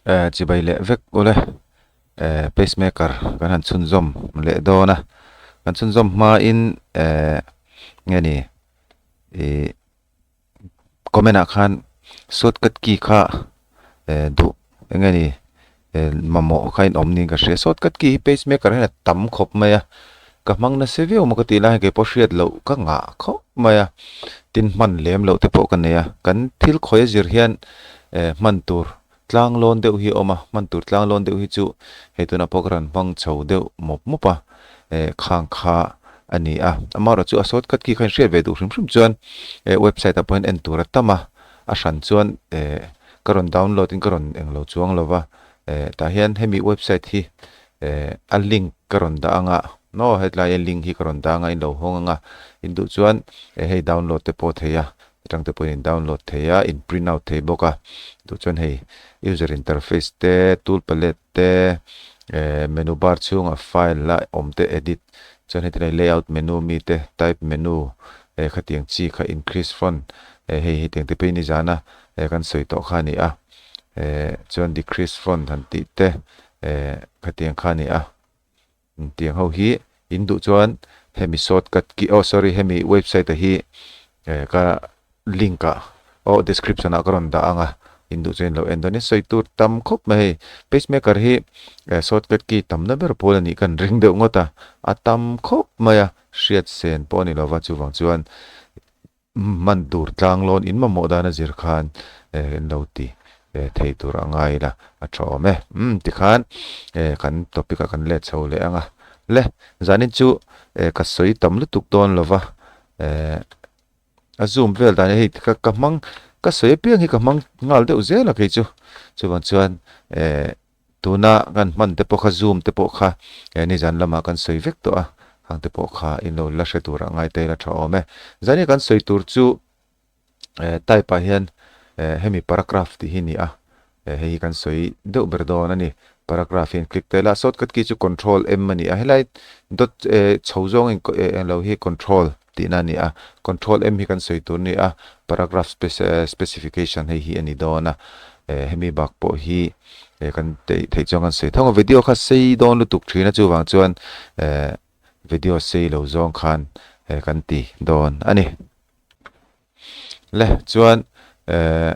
Eh chibai leh vek ule eh pacemaker kan han chhunzawm leh dawn a kan chhunzawm hmain eh nge ni ih comment ah khan shortcut key kha eh duh eng nge ni eh mamawh kha in awm niin ka hria shortcut key hi pacemaker hian a tam khawp mai a ka hmang nasa viau maw ka tih lai hian keipawh hriat loh ka ngah khawp mai a tin hman lem loh te pawh ka nei a kan thil khawi a zir hian eh hman tur tlang lawn deuh hi a awm a hman tur tlang lawn deuh hi chu hei tunah pawh ka rawn hmang chho deuh mawp mawp a eh khang kha a ni a amaherawhchu a shortcut key kha in hriat ve duh hrim hrim chuan eh website ah pawh hian en tur a tam a a hran chuan eh ka rawn download in ka rawn englo chuang lo va eh tah hian hemi website hi eh a link ka rawn dah ang a maw hetlai a link hi ka rawn dah ang a in lo hawng ang a in duh chuan eh hei download te pawh thei a atang te pawhin in download thei a in print out thei bawk a duh chuan hei user interface te tool palette te eh menu bar chhungah file a awm te edit chuan heti lai layout menu mi te type menu eh khatiang chi kha increase font eh hei hetiang te pawhin nizan a eh kan sawi tawh kha a ni a eh chuan decrease font han tih te eh khatiang kha a ni a. Tiang ho hi in duh chuan hemi shortcut ki oh sorry hemi website ah hi eh ka link ah oh description ah ka rawn dah ang a in duh chuan in lo en dawn nia sawi tur tam khawp mai hei pacemaker hi eh shortcut key tamna ber pawl a nih ka han ring deuh ngawt a a tam khawp mai a hriat sen pawh a ni lova chuvang chuan Hman tur tlang lawn in mamawh dan a zir khan eh in lo ti eh thei tur a ngai ila a tha awm e. Umm tikhan eh kan topic ah kan let chho leh ang a. Le zanin chu eh ka sawi tam lutuk dawn lo va eh a zoom vel dan hi hei ka ka hmang ka sawi apiang hi ka hmang nghal deuh zel a kei chu. Chuvang chuan eh Tuna kan hman te pawh kha zoom te pawh kha eh nizan lamah kan sawi vek tawh a, hang te pawh kha in lo la hre turah ngai ta ila tha awm e. Zania kan sawi tur chu eh type ah hian eh hemi paragraph tih hi ni a, eh hei hi kan sawi deuh ber dawn a ni. Paragraph hian click ta ila shortcut key chu control M a ni a, helai dot eh chho zawng in eh englo hi control tihna a ni a, control M hi kan sawi tur a ni a, paragraph specification hei hi a ni dawn a, eh hemi bak pawh hi eh kan theih theih chuan kan sawi thawng a, video kha sei dawn lutuk thin a chuvang chuan eh video sei lo zawng khan eh kan ti dawn a ni. Le chuan eh.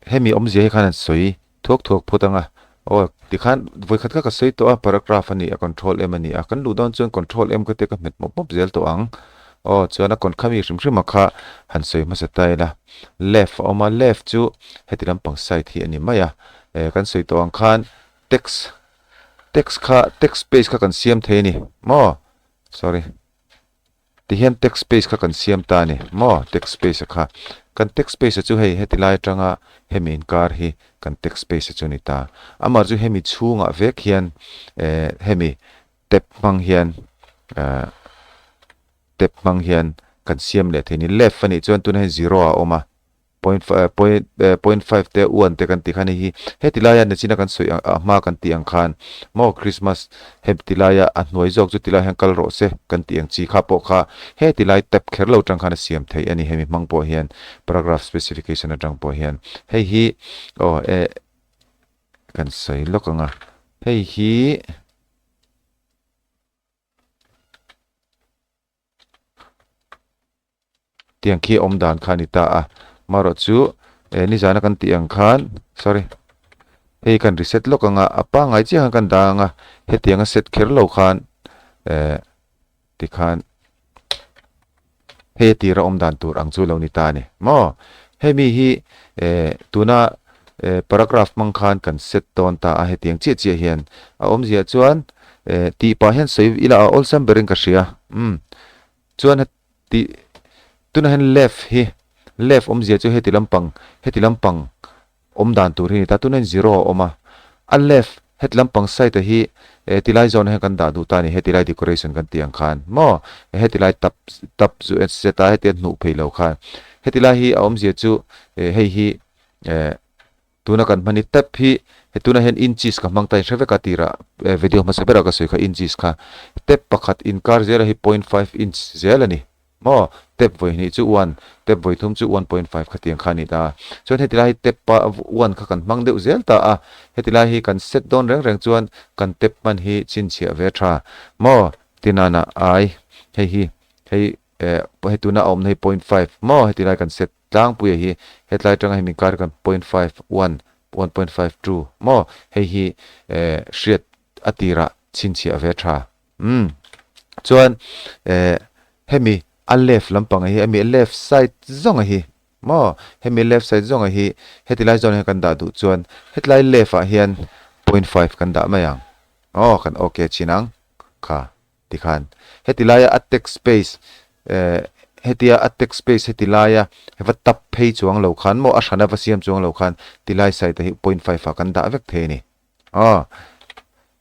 Hemi awmzia hi khan an sawi thuak thuak phawt ang a, aw tikhan vawikhat kha ka sawi tawh a, paragraph a ni a, control M a ni a, kan luh dawn chuan control M kha te ka hmet mawp mawp zel tawh ang, aw chuan a kawn khami hrim hrim a kha han sawi hmasa ta ila, left a awm a, left chu heti lampang side hi a ni mai a, eh kan sawi tawh ang khan text text kha text space kha kan siam thei a ni maw sorry. Tihian text space kha kan siam ta a ni maw text space a kha kan text space a chu hei heti lai atanga hemi inkar hi kan text space a chu ni ta amah chu hemi chhungah vek hian eh hemi tab hmang hian eh tab hmang hian kan siam leh thei a ni left a nih chuan tunah hian zero a awm a. Point point point five te one te kan tih khan hei hi heti laia nachina kan sawi ang a hma kan tih ang khan maw Christmas heti laia a hnuai zawk chu tilai hian kal rawh se kan tih ang chi kha pawh kha heti lai tap kher lo tang khan a siam theih a ni hemi hmang pawh hian paragraph specification atang pawh hian hei hi aw eh kan sawi lawk ang a hei hi. Tiang khi awm dan kha a ni ta a, marawh chu eh nizana kan tih ang khan sorry hei kan reset lawk ang a, a pangngai chiah khan kan dah ang a, hetiang a set kher lo khan eh tikhan hei a tira awm dan tur ang chu lo ni ta a ni maw. Hemi hi eh tuna eh paragraph hmang khan kan set dawn ta a hetiang chiah chiah hian a awmzia chuan eh tih pah hian sawi ila a awlsam berin ka hria umm chuan Tih tunah hian left hi left awmzia chu heti lampang heti lampang awm dan tur hi a ni ta tunah hian zero a awm a a left heti lampang side ah hi eh tilai zawnah hian kan dah duh ta a ni heti lai decoration kan tih ang khan maw heti lai tap tap chu set a heti a hnuh phei lo khan heti lai hi a awmzia chu eh hei hi eh. Tuna kan hman hi tap hi he tunah hian inches ka hmang ta in hre vek a tirah video hmasa berah ka sawi kha inches kha tap pakhat inkar zela hi point five inch zel a ni. Maw? Tap vawi hnih chu one, tap vawi thum chu 1.5 khatiang kha a ni ta a. Chuan heti lai hi tap pa one kha kan hmang deuh zel ta a. Heti lai hi kan set dawn reng reng chuan kan tap hman hi chhinchhiah ve tha. Maw? Tinana ai hei hi hei eh hei tuna a awmna hi 0.5 maw heti lai kan set tlangpuia hi hetlai atanga hemi kar kan 0.5 one 1.5 2 maw hei hi eh hriat a tirah chhinchhiah ve tha. Umm chuan eh hemi a left lampang hi hemi a left side zawnga hi maw hemi left side zawnga hi heti lai zawn hian kan dah duh chuan hetlai left ah hian 0.5 kan dah mai ang aw kan okay chin ang kha tikhan heti laia a text space eh hetia a text space heti laia va tap phei chuang lo khan maw a hrana va siam chuang lo khan tilai side ah hi 0.5 ah kan dah vek thei a ni. Aw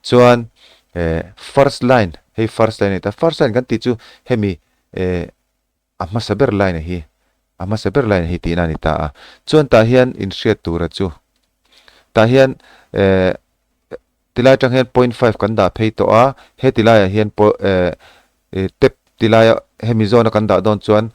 chuan eh first line hei first line a ni ta first line kan tih chu hemi eh a hmasa ber line a hi a hmasa ber line a hi tihna a ni ta a chuan tah hian inhriat tura chu tah hian eh tilai atang hian 0.5 kan dah phei tawh a heti laiah hian pawh eh tep tilaia hemi zawna kan dah dawn chuan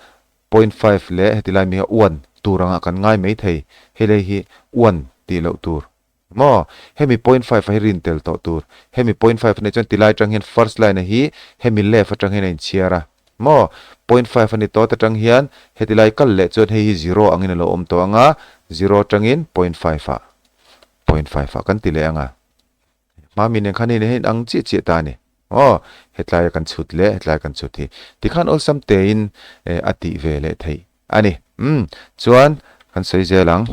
0.5 leh heti lai mi hi one tur angah kan ngai mai thei helai hi one tih loh tur. Maw? Hemi 0.5 a hi rin tel tawh tur. Hemi 0.5 a nih chuan tilai atang hian first line a hi hemi left atang hian a inchhiar a. Maw? 0.5 a ni tawt atang hian heti lai kal leh chuan hei hi zero angin a lo awm tawh ang a, zero atangin 0.5 ah 0.5 ah kan ti leh ang a. Hmami nen khan hei nen hian ang chiah chiah ta a ni. Aw, hetlai a kan chhut leh hetlai kan chhut hi tikhan awlsam tein a tih ve leh theih a ni. Umm, chuan kan sawi zel ang.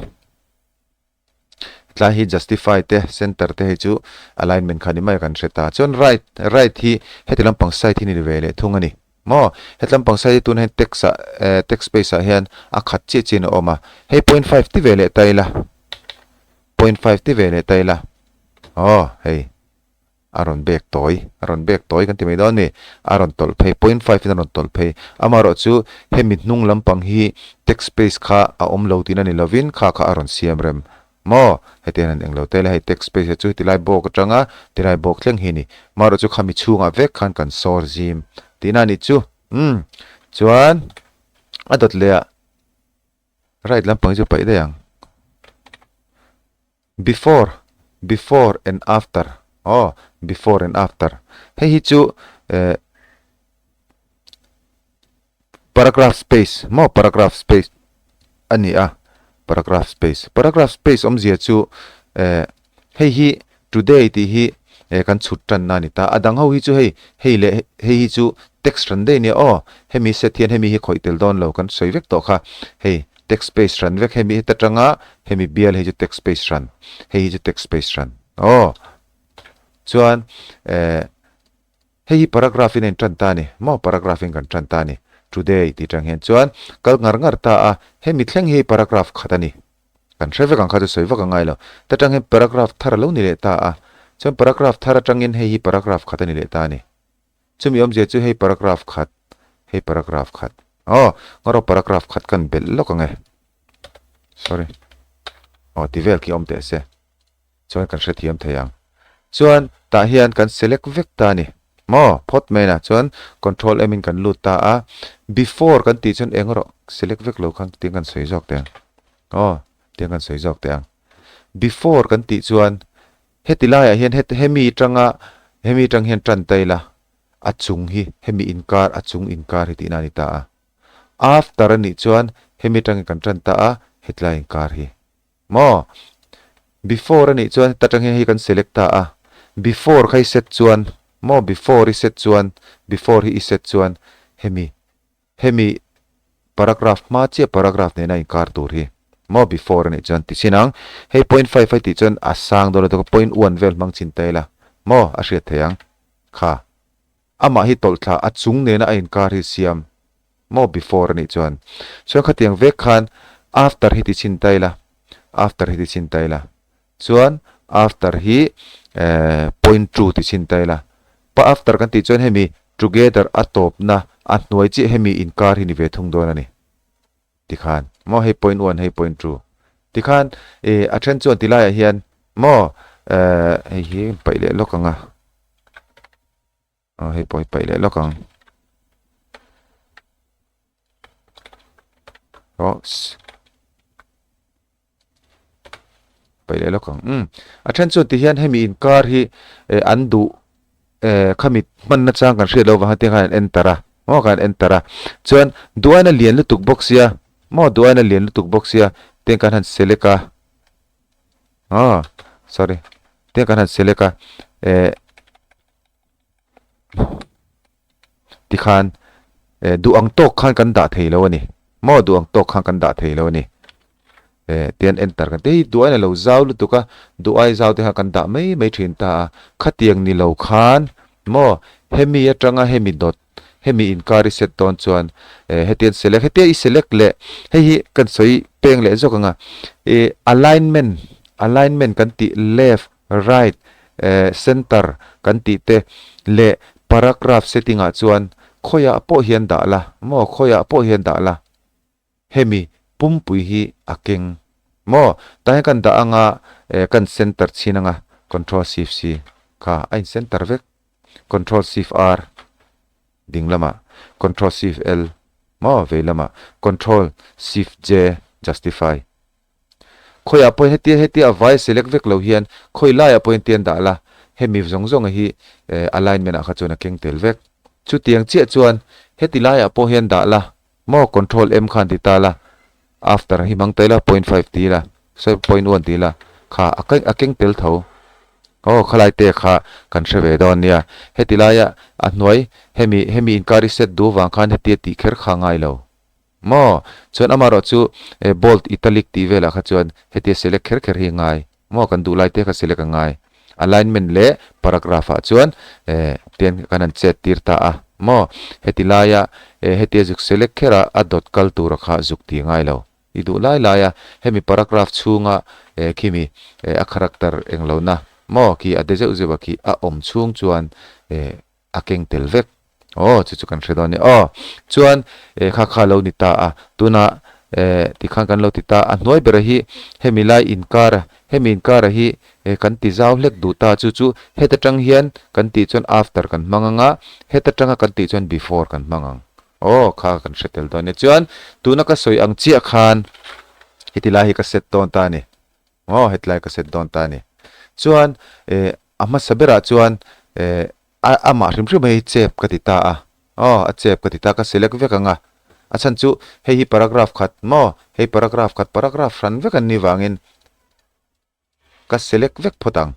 Tlai hi justify te center te hei chu alignment kha ni mai a kan hre ta. Chuan right right hi heti lampang side hi ni ve leh thung a ni maw. Heti lampang side hi tunah hian text ah eh text space ah hian a khat chiah chiah in a awm a. Hei 0.5 ti ve leh ta ila 0.5 ti ve leh ta ila aw hei. A rawn bek tawi, a rawn bek tawi kan ti mai dawn a ni. A rawn tawlh phei, 0.5 in a rawn tawlh phei. Amaherawhchu hemi hnung lampang hi text space kha a awm lo tihna ni lovin kha kha a rawn siam rem maw? Heti hian an englo tel a, hei text space hi chu tilai bawk atanga tilai bawk thleng hi a ni. Amaherawhchu khami chhungah vek khan kan sawr zim tihna a nih chu. Umm chuan a dawt leh ah right lampang hi chu paih daih ang. Before, before and after, aw, before and after. Hei hi chu eh paragraph space maw paragraph space a ni a, paragraph space. Paragraph space awmzia chu eh hei hi today tih hi eh kan chhut tanna a ni ta. A dang ho hi chu hei hei leh hei hi chu text hran daih a nia aw. Hemi set hian hemi hi khawih tel dawn lo kan sawi vek tawh kha. Hei text space hran vek hemi heta tanga hemi bial hei chu text space hran hei hi chu text space hran aw chuan eh hei hi paragraph in a in tan ta a ni maw paragraph in kan tan ta a ni today tih tang hian chuan kal ngar ngar ta a hemi thleng hi paragraph khat a ni kan hre vek ang kha chu sawi vak a ngai lo ta tang hian paragraph thar a lo ni leh ta a chuan paragraph thar atangin hei hi paragraph khat a ni leh ta a ni. Chumi awmzia chu hei paragraph khat, hei paragraph khat. Aw, ngarawh paragraph khat kan belh lawk ang e. Sorry. Aw, ti vel khi awm teh se. Chuan kan hrethiam thei ang. Chuan tah hian kan select vek ta a ni. Maw, phawt mai na. Chuan control M in kan lut ta a. Before kan tih chuan eng rawh select vek lo khan tiang kan sawi zawk teh ang. Aw, tiang kan sawi zawk teh ang. Before kan tih chuan Heti laiah hian het hemi tanga hemi tang hian tan ta ila a chung hi hemi inkar a chung inkar hi tihna a ni ta a. After a nih chuan hemi tangin kan tan ta a hetlai inkar hi. Maw? Before a nih chuan heta tang hian hei kan select ta a. Before kha i set chuan maw before i set chuan before hi i set chuan hemi Hemi paragraph hma chiah paragraph nena inkar tur hi maw before a nih chuan ti chin ang. Hei 0.5 a tih chuan a sang dawn lutuk a, 0.1 vel hmang chin ta ila maw a hriat thei ang kha. Amah hi tawlh thla a chung nena a inkar hi siam maw before a nih chuan. Chuan khatiang vek khan after hi ti chin ta ila, after hi ti chin ta ila. Chuan after hi 0.2 ti chhin ta ila. Pa after kan tih chuan hemi together a tawpna a hnuai chiah hemi inkar hi ni ve thung dawn a ni. Tikhan maw hei 0.1 hei 0.2 tikhan a then chuan tilaiah hian maw hei hi paih leh lawk ang a. Aw hei pawh hi paih leh lawk ang. Aw Paih leh lawk ang. Umm. A then chuan tihian hemi inkar hi eh an duh eh khami hmanna chang kan hriat loh vang hian khan an enter a, maw khan an enter a. Chuan duh aiin a lian lutuk bawk sia, maw duh aiin a lian lutuk bawk sia tiang kan han select a. Aw sorry tiang kan han select a eh. Tikhan eh duh ang tawk khan kan dah thei lo a ni. Maw duh ang tawk khan kan dah thei lo a ni. Eh tian enter kan ti hei duh aiin a lo zau lutuk a, duh ai zau te khan kan dah mai mai thin ta a. Khatiang ni lo khan maw hemi atanga hemi dawt hemi inkar i set dawn chuan eh hetian select hetia i select leh hei hi kan sawi peng leh zawk ang a eh alignment alignment kan tih left right, eh, center kan tih te leh paragraph setting ah chuan khawiah pawh hian dah la, maw khawiah pawh hian dah la, hemi pumpui hi a keng maw, tah hian kan dah anga eh kan center chhin anga control shift c kha a in center vek, control shift r ding lamah control shift l maw vei lamah control shift j justify. Khawiah pawhin hetia hetia a vai select vek lo hian khawi laiah pawhin tian dah la, hemi zawng zawng hi alignment ah kha chuan a keng tel vek. Chutiang chiah chuan heti laiah pawh hian dah la, maw control M khan ti ta la, after hi hmang ta ila point five ti ila, sorry point one ti ila, kha a keng a keng tel tho. Aw khalai te kha kan hre ve dawn nia, heti laia a hnuai hemi hemi inkar i set duh vang khan hetia tih kher kha ngai lo. Maw? Chuan amaherawh chu eh bold, italic tih velah kha chuan hetia select kher kher hi a ngai. Maw? Kan duh lai te kha select a ngai. Alignment leh paragraph ah chuan eh tian kan han chet tir ta a. Maw? Heti laia eh hetia zuk select kher a a dot kal tura kha zuk ti ngai lo. I duh lai laia hemi paragraph chhunga eh khimi eh a character englohna maw khi a de zeuh zeuh a khi a awm chhung chuan eh a keng tel vek. Aw, chu chu kan hre dawn nia. Aw, chuan eh kha kha lo ni ta a, tunah eh tikhan kan lo ti ta a, hnuai bera hi hemi lai inkar a, hemi inkar a hi eh kan ti zau hlek duh ta, chu chu het atang hian kan tih chuan after kan hmang ang a, het atanga kan tih chuan before kan hmang ang. Aw, kha kan hre tel dawn nia. Chuan tuna ka sawi ang chiah khan heti lai hi ka set dawn ta a ni. Aw, heti lai ka set dawn ta a ni. Chuan eh a hmasa berah chuan eh A amah hrim hrim hei chep ka ti ta a, aw a chep ka ti ta ka select vek ang a, a chhan chu hei hi paragraph khat maw, hei paragraph khat paragraph hran vek an nih vangin ka select vek phawt ang,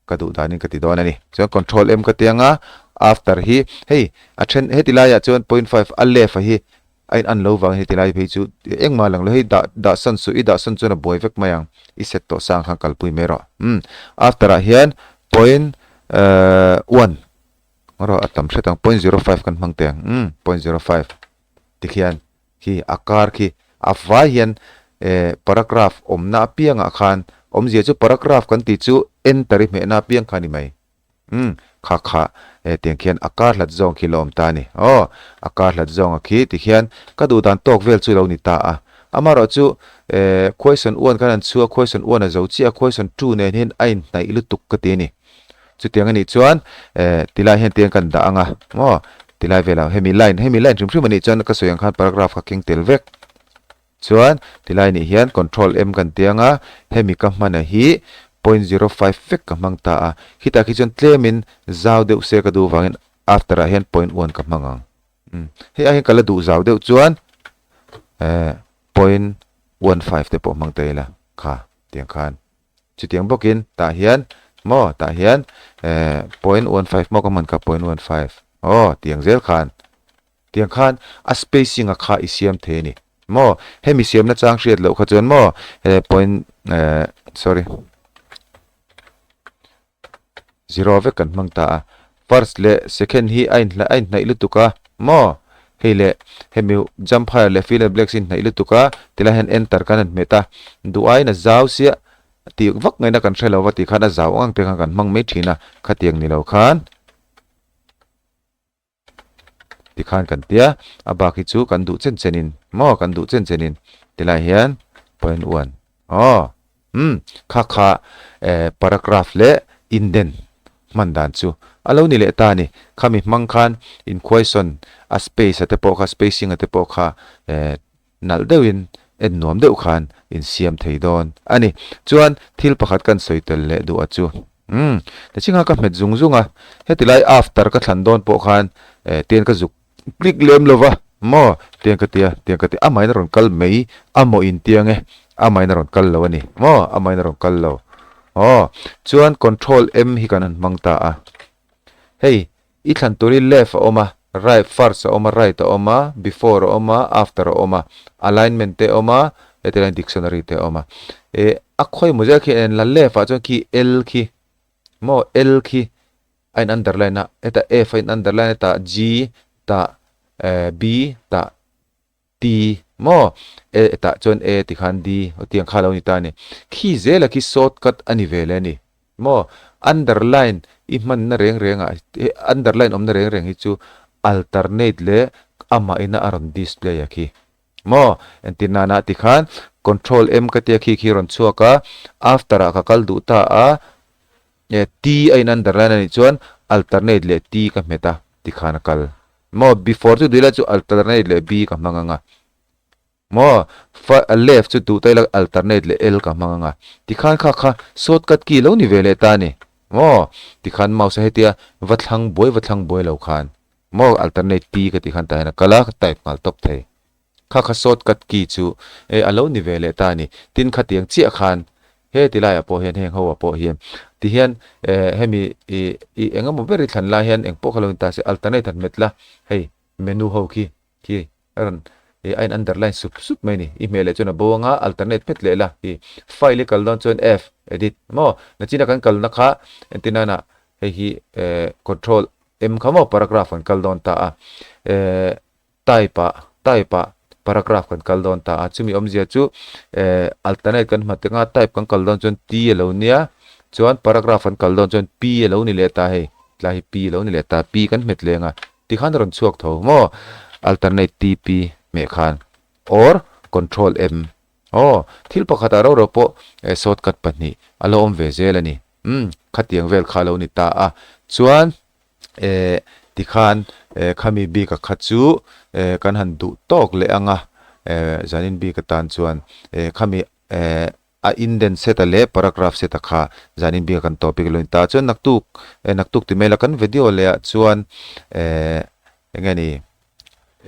ka duh danin ka ti dawn a ni. Chuan control M ka ti ang a, after hi hei a then heti laiah chuan point five a left a hi a in an lo vangin heti lai phei chu engmah lang lo hei dah dah san suh i dah san chuan a buai vek mai ang i set tawh sang khan kalpui mai rawh umm after ah hian point ehh one rawh a tam hret ang point zero five kan hmang teh ang umm point zero five tikhian khi a kar khi a vai hian eh paragraph awmna apiangah khan awmzia chu paragraph kan tih chu enter i hmehna apiang kha a ni mai. Umm, kha kha, eh tiang khian a kar hlat zawng khi la awm ta a ni. Aw, a kar hlat zawnga khi ti khian ka duh dan tawk vel chu lo ni ta a. Amaherawh chu, eh, question one khan an chhu a, question one a zo chiah a, question two nen hian a inhnaih lutuk ka ti a ni. Chutiang a nih chuan, eh, tilai hian tiang kan dah ang a, maw? Tilai velah hemi line, hemi line hrim hrim a nih chuan ka sawi ang khan paragraph kha keng tel vek. Chuan tilai nih hian control M kan ti anga hemi ka hmana hi point 05 vek ka hmang ta a, khitah khi chuan tlemin zau deuh se ka duh vangin after ah hian point one ka hmang ang. Umm hei ah hian ka la duh zau deuh chuan eh point one five te pawh hmang ta ila kha tiang khan. Chutiang bawkin tah hian maw tah hian eh point one five maw ka hman kha point one five aw tiang zel khan. Tiang khan a spacing a kha i siam thei a ni maw? Hemi siamna chang hriat loh kha chuan maw he point eh sorry zero vek kan hmang ta a. First leh second hi a inhla a inhnaih lutuk a maw? Hei leh hemi jump higher leh fill and black hi inhnaih lutuk a tilai hian enter kan han hmet a duh aiin a zau siah tih vak ngaihna kan hre lo va tih khan a zau ang ang te khan kan hmang mai thin a khatiang ni lo khan. Tikhan kan tia, a bak hi chu kan duh chen chenin maw kan duh chen chenin tilai hian point one aw umm kha kha eh paragraph leh indent hman dan chu a lo ni leh ta a ni. Khami hmang khan in question a space a te pawh kha spacing a te pawh kha eh. nalh deuhin en nuam deuh khan in siam thei dawn a ni. Chuan thil pakhat kan sawi tel leh duh a chu. Umm, nichinga ka hmet zung zung a, heti lai after ka thlan dawn pawh khan eh tian ka zuk click lem lo va maw tiang ka tia tiang ka ti amahin a rawn kal mai a maw in tiang e amahin a rawn kal lo a ni maw amahin a rawn kal lo aw chuan control M hi kan han hmang ta a hei i thlan tur hi left a awm a right first a awm a right a awm a before a awm a after a awm a alignment te a awm a heti lai dictionary te a awm a eh a khawi maw zel khi en la left ah chuan khi L khi maw L khi a in underline a hetah F a in underline a tah G tah eh B tah T maw E tah chuan E tikhan D tiang kha lo ni ta a ni. Khi zela khi shortcut a ni ve leh a ni maw underline i hmanna reng reng ah underline awmna reng reng hi chu alternate leh amah ina a rawn display a khi maw entir nana tikhan control M ka tia khi khi rawn chhuak a after ah ka kal duh ta a E T a in underline a nih chuan alternate leh T ka hmet a tikhan a kal. Maw before chu duh ila chu alternate leh B ka hmang anga. Maw left chu duh ta ila alternate leh L ka hmang anga. Tikhan kha kha shortcut key lo ni ve leh ta a ni. Maw tikhan mouse a hetia va thlang buai va thlang buai lo khan maw alternate T ka tih khan tah hian a kal a ka type nghal tawp thei. Kha kha shortcut key chu e a lo ni ve leh ta a ni. Tin khatiang chiah khan he ti laiah pawh hian heng ho ah pawh hian ti hian eh hemi ih ih eng emaw ber i thlan lai hian eng pawh kha lo ni ta se alternate han hmet la hei menu ho khi khi a rawn ih a in underline sup sup mai a ni. I hmeh leh chuan a bo anga alternate hmet leh la ih file i kal dawn chuan F edit maw nachina kan kalna kha entir nana hei hi eh control M kha maw paragraph kan kal dawn ta a eh Type ah type ah paragraph kan kal dawn ta a, chumi awmzia chu eh alternate kan hma teng a, type kan kal dawn chuan T a lo nia, chuan paragraph kan kal dawn chuan P a lo ni leh ta hei, tlai hi P a lo ni leh ta, P kan hmet leng a, tikhan a rawn chhuak tho maw, alternate T P hmeh khan or control M aw, thil pakhat ah roro pawh eh shortcut pahnih a lo awm ve zel a ni, umm khatiang vel kha a lo ni ta a, chuan. eh tikhan eh khami bik a kha chu eh kan han duh tawk leh ang a eh zanin bik atan chuan eh khami eh a indent set a leh paragraph set a kha zanin bik a kan topic a lo ni ta chuan naktuk eh naktuk ti mai la kan video leh ah chuan eh eng nge ni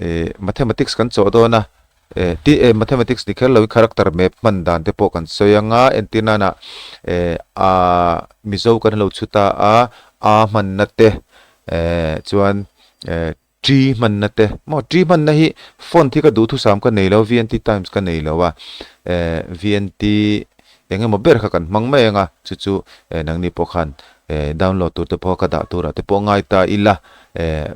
eh mathematics kan chawh dawn a eh ti eh mathematics ni kher loin character map hman dan te pawh kan sawi anga entir nana eh a mizo kan lo chhut a a a hmanna te eh chuan eh T hmanna te maw T hmanna hi font hi ka duhthusam ka nei lo VNT times ka nei lo a eh VNT eng emaw ber kha kan hmang mai anga chu chu eh nangni pawh khan eh download tur te pawh ka dah turah te pawh ngai ta ila eh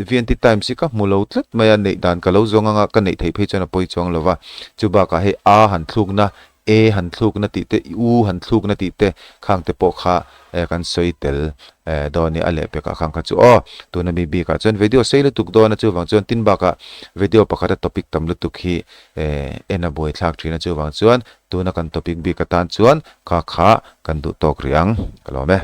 VNT Times hi ka hmu lo tlat mai a, neih dan ka lo zawng anga ka neih theih phei chuan a pawi chuang lo va. Chu bakah hei A han thlukna, E han thlukna tih te, U han thlukna tih te khang te pawh kha kan sawi tel dawn nia a lehpekah khang kha chu aw. Tuna mi bikah chuan video sei lutuk dawn a chuvang chuan tin bakah video pakhata topic tam lutuk hi en a buaithlak thin a chuvang chuan tuna kan topic bik atan chuan kha kha kan duh tawk rih ang ka lawm e.